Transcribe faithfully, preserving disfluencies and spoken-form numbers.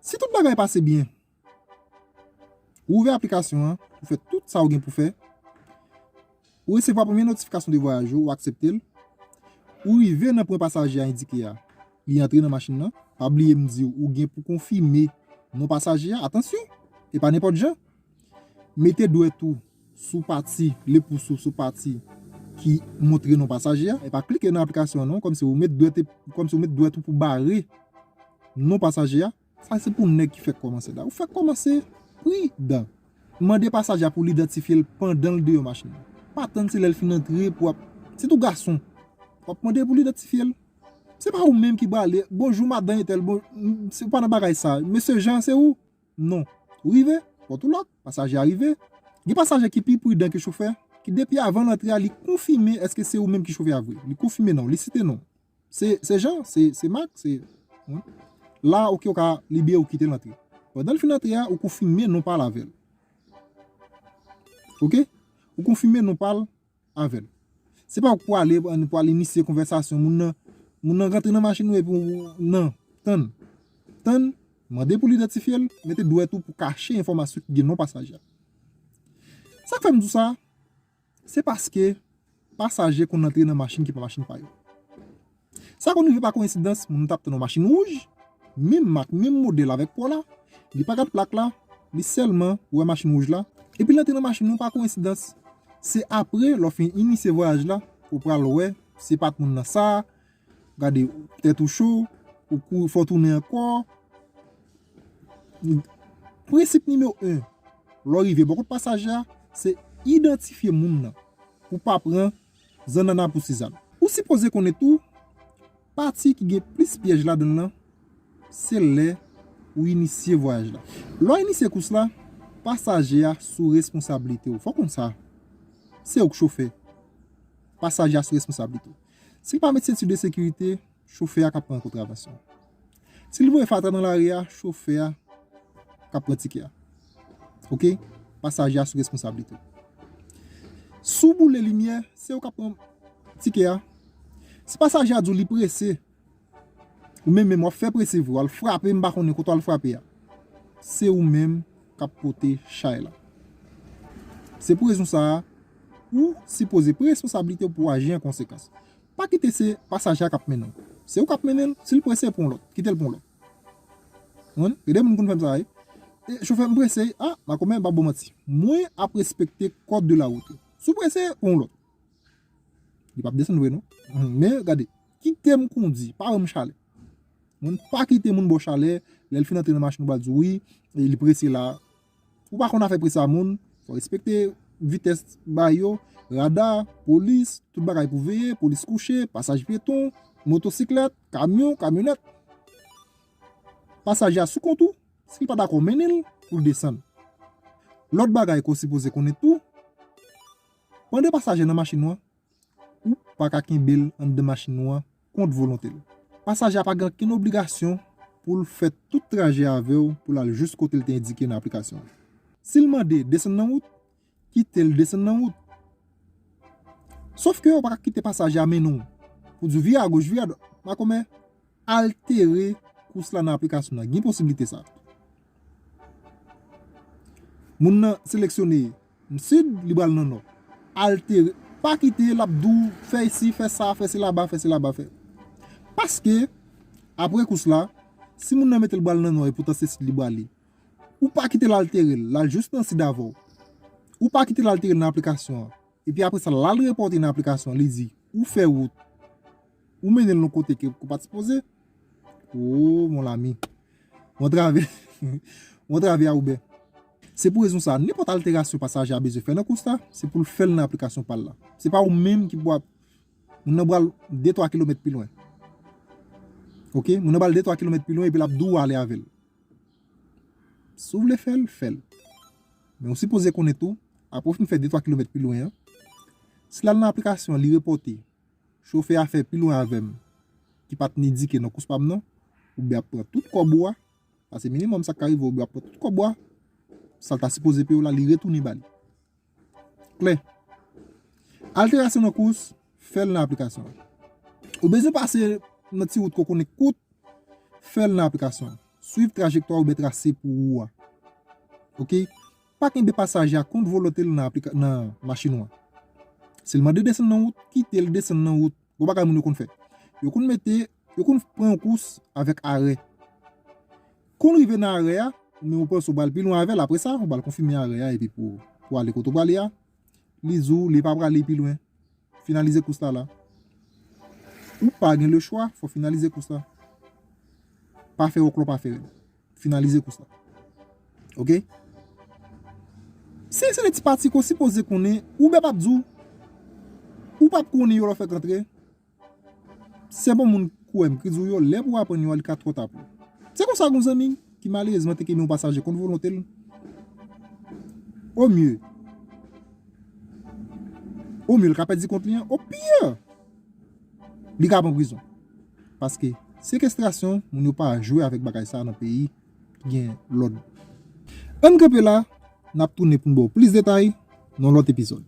Si tout bagay pase byen, ou ouvè aplikasyon an, ou fè tout sa ou gen pou fè, ou resevwa premye notifikasyon de vwayaj ou, ou aksepte l, ou rive nan pwen pasaje a endike a, li antre nan machin nan. Pa bliye m di w, ou gen pou konfime non pasaje a. Atansyon, e pa nenpòt jan. Mete dwèt ou sou pati, lepous ou sou pati ki montre non pasaje a. E pa klike nan aplikasyon an non, kòmsi ou met dwèt, kòmsi ou met dwèt ou pou bare non pasaje a. Sa se pou nèg ki fèk kòmanse la. Ou fèk kòmanse, pridan. Mande pasaje a pou l idantifye l pandan l deyò machin nan. Pa tann se lè l fin antre pou w ap, sitou gason. W ap mande pou l idantifye l. Se pa ou menm ki prale, "Bonjou, madan entèl, bon, se pa nan bagay sa. Mesye Jan, se ou?" Non. Ou rive, pòt ou lòk, pasaje a rive. Gen pasaje ki pi pridan ke chofè, ki depi avan l antre a, li konfime èske se ou menm ki chofè a vre. Li konfime non, li site non. Se, se Jan, se, se Mak, se, hmm. La, oke, ou ka libere, ou kite l antre. Pandan l fin antre a, ou konfime non pa l avè l. Oke? Ou konfime non pa l avè l. Se pa ou k pou ale, pou al inisye konvèsasyon. Moun nan, moun nan rantre nan machin ou epi ou, nan, tann. Tann, mande pou l idantifye l, mete dwèt ou pou kache enfòmasyon ki gen non pasaje a. Sa k fè m di w sa, se paske pasaje konn antre nan machin ki pa machin pa yo. Sa konn rive pa koyensidans, moun nan t ap tann yon machin wouj, menm mak, menm modèl avèk po la, li pa gad plak la, li sèlman wè machin wouj la, epi l antre nan machin nan pa koyensidans. Se apre, lè w fin inisye vwayaj la, ou pral wè, se pa t moun nan sa, gade, tèt ou cho, ou kou, fò w tounen ankò. Prensip nimewo en, lè w rive bò kot pasaje a, se idantifye moun nan pou pa pran zannanna pou sizann. Ou sipoze konnen tou, pati ki gen plis pyèj ladan l lan, se lè ou inisye vwayaj la. Lè w inisye kous la, pasaje a sou responsablite w. Fò w konn sa. Se ou k chofè. Pasaje a sou responsablite w. Si l pa met senti de sekirite, chofè a k ap pran kontravansyon. Si l voye fatra nan lari a, chofè a k ap pran tikè a. Oke? Pasaje a sou responsablite w. Si w boule limyè, se ou k ap pran tikè a. Si pasaje a di w li prese, ou menm menm w ap fè prese vre, w al frape, m pa konnen kote w al frape a. Se ou menm k ap pote chay la. Se pou rezon sa a, ou sipoze pran responsablite w pou w aji an konsekans. Pa kite se pasaje a k ap mennen w. Se ou k ap mennen l, si l prese, pran yon lòt. Kite l pran yon lòt. Konprann? Gen de moun konn fè m sa, wi. E chofè m prese, a, makomè, m p ap ba w manti. Mwen ap respekte code de la route. Si w prese, pran yon lòt. Li p ap desann vre, non. Men, gade, kite m kondi, pa ban m chalè. Moun pa kite moun ba w chalè, lè l fin antre nan machin ou pral di w wi, e li prese la. Ou pa konn afè prese a moun, fò respekte vitès bay yo, rada, polis, tout bagay pou veye, polis kouche, pasaj pyeton, motosiklèt, kamyon, kamyonèt. Pasaje a sou kont ou, si l pa dakò mennen l, pou l desann. Lòt bagay ke w sipoze konnen tou, pandan pasaje nan machin ou an, ou pa ka kenbe l anndan machin ou an kont volonte l. Pasaje a pa gen okenn obligasyon pou l fè tout trajè a avè w pou l al jis kote l te endike nan aplikasyon an. Si l mande desann nan wout, kite l desann nan wout. Sòf ke w pa ka kite pasaje a mennen w pou di w vire agoch, vire adwat. Makomè, altere kous la nan aplikasyon nan. Gen posiblite sa. Moun nan seleksyone sid, li pral nan nò. Altere, pa kite l ap di w fè isi, fè sa, fè se laba, fè se laba, fè. Paske, apre kous la, si moun nan mete l pral nan nò e poutan se sid li prale, ou pa kite l altere l, l al jis nan sid avè w. Ou pa kite l altere l nan aplikasyon an. Epi apre sa, l al repòte nan aplikasyon an, li di, ou fè wout. Ou mennen l yon kote ke ou pa t sipoze. Oh, mon ami. Bon travay. Bon travay a Uber. Se pou rezon sa, nenpòt alterasyon pasaje a bezwen fè nan kous la, se pou l fè l nan aplikasyon pa l la. Se pa ou menm ki pou ap, moun nan pral de twa kilomèt pi lwen. Oke? Moun nan pral de twa kilomèt pi lwen epi l ap di w ale avè l. Si w vle fè l, fè l. Men ou sipoze konnen tou, apre w fin fè de twa kilomèt pi lwen an, si l al nan aplikasyon an, li repòte, chofè a fè pi lwen avè m, ki pa t endike nan kous pa m nan, Uber ap pran tout kòb ou a, paske minimòm sa k ka rive, Uber ap pran tout kòb ou a, sa l ta sipoze peye w la, li retounen ba li. Klè. Alterasyon nan kous, fè l nan aplikasyon an. Ou bezwen pase nan ti wout ke w konnen kout, fè l nan aplikasyon an. swiv trajektwa oubyen trase pou ou a. Oke? Pa kenbe pasaje a kont volonte l nan, aplika- nan machin ou an. Si l mande desann nan wout, kite l desann nan wout. Gon bagay moun yo konn fè. Yo konn mete, yo konn pran yon kous avèk arè. Kou l rive nan arè a, ou menm ou panse ou pral pi lwen avè l, apre sa, ou pral konfime arè a epi pou, pou ale kote ou prale a, li di w li pa prale pi lwen. Finalize kous la la. Ou pa gen lechwa, fò finalize kous la. Pa fè wòklò, pa fè rèd. Finalize kous la. Oke? Si se de ti pati ke w sipoze konnen, Uber p ap di w, ou p ap konnen yo lè w fèk antre. Se bon moun kou M ki di w yo, lè pou w aprann yo a, li ka twò ta pou ou. Se konsa gon zanmi ki malerezman te kenbe yon pasaje kont volonte l. Omye, omye, li ka pèdi kont li an. Opiye, li ka pran prizon. Paske sekestrasyon, moun yo pa jwe avèk bagay sa nan peyi ki gen lòd. Ann kanpe la, n ap tounen pou n ba w plis detay nan lòt epizòd.